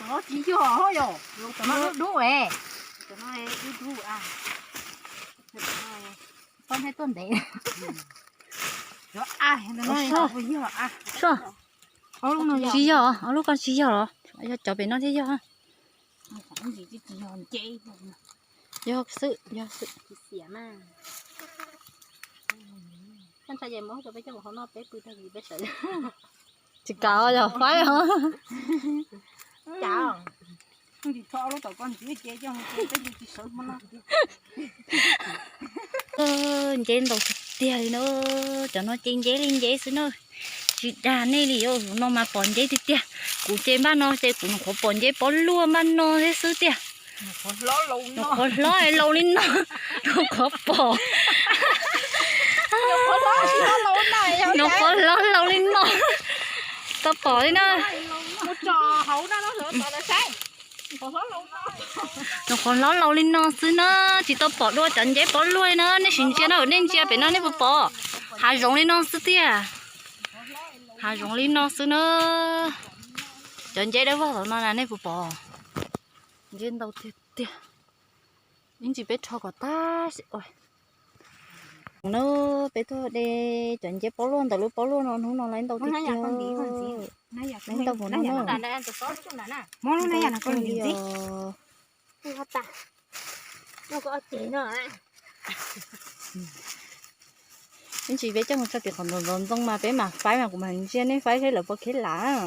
Tsis yog yom, dub dub es. Tsis tuaj ntev. Tsis yog, ob lub ko tsis yog los? Yog cov pem no thiaj yog. Yog xwb, yog xwb. Tsis kam yog faib os. Nceb ntau tiag tiag li na, cov no ces nceb li nceb xwb na. Tsis dag nej li os, no mas pom nceb tiag tiag. Kuv ces npaj no ces kuv nyuam qhuav pom nceb pob luaj npaj no thiab xwb tiag. Nyuam qhuav hlob laus li no, nyuam qhuav pom. Nyuam qhuav hlob laus li no, tau pom li na. Nyuam qhuav hlob laus li no xwb na, tsis tau pom dua cov nceb pob luaj li na. Nej sim ntsia na, nej ntsia pem no nej puas pom? Hav zoov li no xwb tiag. Hav zoov li no xwb na. Cov nceb dawb vog tom no na nej puas pom? Nceb ntau tiag tiag. Ib ntsis peb rho kom tag sim ua. Na, peb tuaj de cov nceb pob luaj ntawm lub pob luaj no, hnub no lawv ntau tiag tiag. Lawv ntau hauv no na. Ib ntsis peb coj mus tso tim qhov ntxoov ntxoo mas peb mam faib mas kuv mam ntsia nej faib seb lawv puas kheb lam.